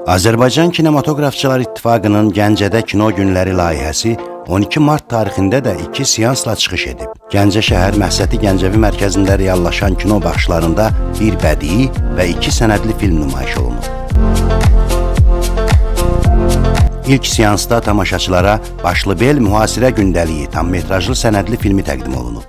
Azərbaycan Kinematoqrafçılar İttifaqının Gəncədə Kino Günləri layihəsi 12 mart tarixində də 2 seansla çıxış edib. Gəncə şəhər Məhsəti Gəncəvi mərkəzində reallaşan kino baxışlarında bir bədii və 2 sənədli film nümayiş olunub. İlk seansda tamaşaçılara Başlıbel Mühasirə Gündəliyi tam metrajlı sənədli filmi təqdim olunub.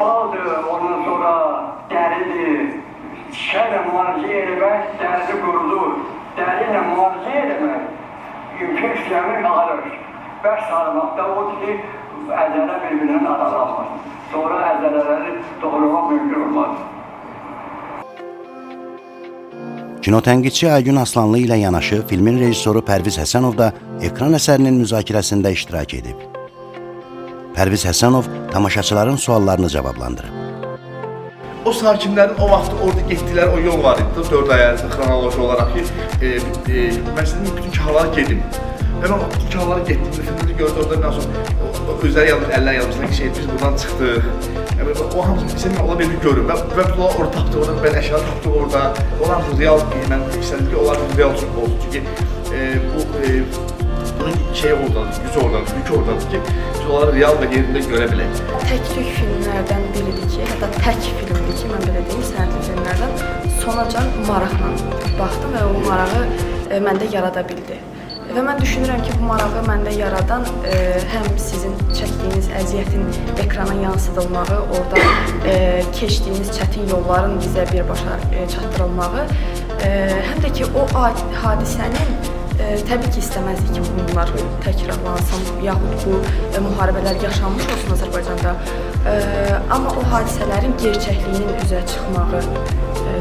Baldır, ondan sonra dəridir. Şişəylə müalicə eləmək dərini qurudur. Dəri ilə müalicə eləmək infeksiyanı alır. Bəs sarmaqda odur ki, əzələ bir-birindən aralanmaz. Sonra əzələləri doğramaq mümkün olmaz. Kinotənqidçi Aygün Aslanlı ilə yanaşı filmin rejissoru Pərviz Həsənov da ekran əsərinin müzakirəsində iştirak edib. Pərviz Həsənov tamaşaçıların suallarını cavablandırıb. O sakinlərin o vaxt orada getdikləri o yol var idi, 4 ay ərzində xronoloji olaraq ki, məsələn bütün kahlara gedim. Və mən o bütün kahlara getdiyimdə filmdə gördüm orada ondan sonra özləri yazmış, əllər yazmışlar ki, şey, biz buradan çıxdıq. Yəni, o hamısı istədim ola bir görüm və biz onları orada tapdıq, orada mən əşyalar tapdıq orada. Onlar hamısı real, mən istədim ki, onlar real olsun. Çünki bunun şeyi oradadır, gücü oradadır, yükü oradadır ki, biz onları real və yerində görə bilək. Tək-tük filmlərdən biridir ki, hətta tək filmdir ki, mən belə deyim, sənədli filmlərdən sonacan maraqla baxdım və o marağı məndə yarada bildi. Və mən düşünürəm ki, bu marağı məndə yaradan həm sizin çəkdiyiniz əziyyətin ekrana yansıdılmağı, orada keçdiyiniz çətin yolların bizə birbaşa çatdırılmağı, həm də ki, o hadisənin təbii ki, istəməzdik ki, bunlar təkrarlansın, yaxud bu müharibələr yaşanmış olsun Azərbaycanda. Amma o hadisələrin gerçəkliyinin üzə çıxmağı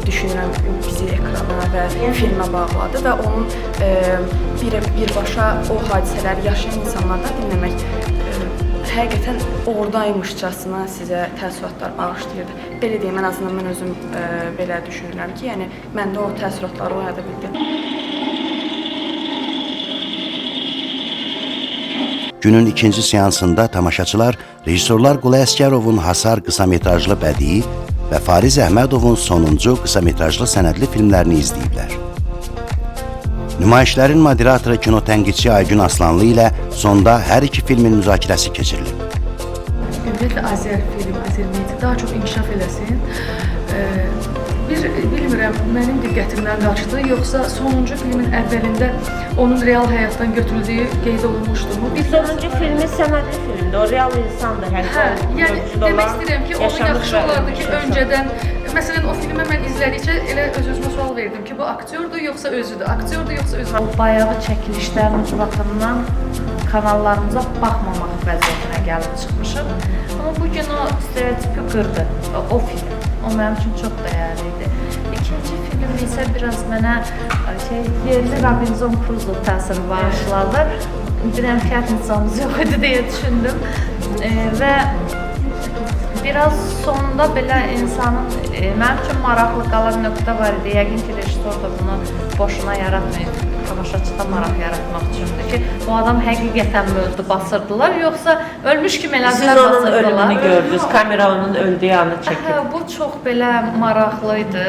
düşünürəm bizi ekrana və filmə bağladı və onun birbaşa o hadisələri yaşayan insanlardan dinləmək həqiqətən oradaymışcasına sizə təəssüratlar bağışlayırdı. Belə deyim, ən azından mən özüm belə düşünürəm ki, yəni məndə o təəssüratları oyada bildi. Günün ikinci seansında tamaşaçılar rejissorlar Qulu Əsgərovun Hasar qısametrajlı bədii və Fariz Əhmədovun Sonuncu qısametrajlı sənədli filmlərini izləyiblər. Nümayişlərin moderatoru kinotənqidçi Aygün Aslanlı ilə sonda hər iki filmin müzakirəsi keçirilib. Ümumiyyətlə Azərfilm, Azərmedia daha çox inkişaf eləsin. Bir bilmirəm, mənim diqqətimdən qaçdı, yoxsa sonuncu filmin əvvəlində onun real həyatdan götürüldüyü qeyd olunmuşdumu? Bir Sonuncu filmi sənədli filmdir, o real insandır. Hə, yəni demək istəyirəm ki, onu yaxşı olardı ki, öncədən, məsələn, o filmi mən izlədikcə elə öz-özümə sual verdim ki, bu aktyordur yoxsa özüdür, aktyordur yoxsa özüdür. O bayağı çəkilişlərin ucbatından kanallarımıza baxmamaq vəziyyətinə gəlib çıxmışıq. Amma bugün o stereotipi qırdı, o film. O mənim üçün çox dəyərli idi. İkinci film isə biraz mənə yerli Robinson Crusoe təsiri bağışladı. Dünən Piatnitsamız yox idi deyə düşündüm. Və biraz sonunda belə insanın, mənim üçün maraqlı qalan nöqtə var idi. Yəqin ki, rejissor da bunu boşuna yaratmayıb, tamaşaçıda maraq yaratmaq üçündür ki, bu adam həqiqətən mi öldü, basırdılar, yoxsa ölmüş kimi elədilər, Siz onun basırdılar. ölümünü gördünüz, kamera onun öldüyü anı çəkib. Hə, bu çox belə maraqlı idi.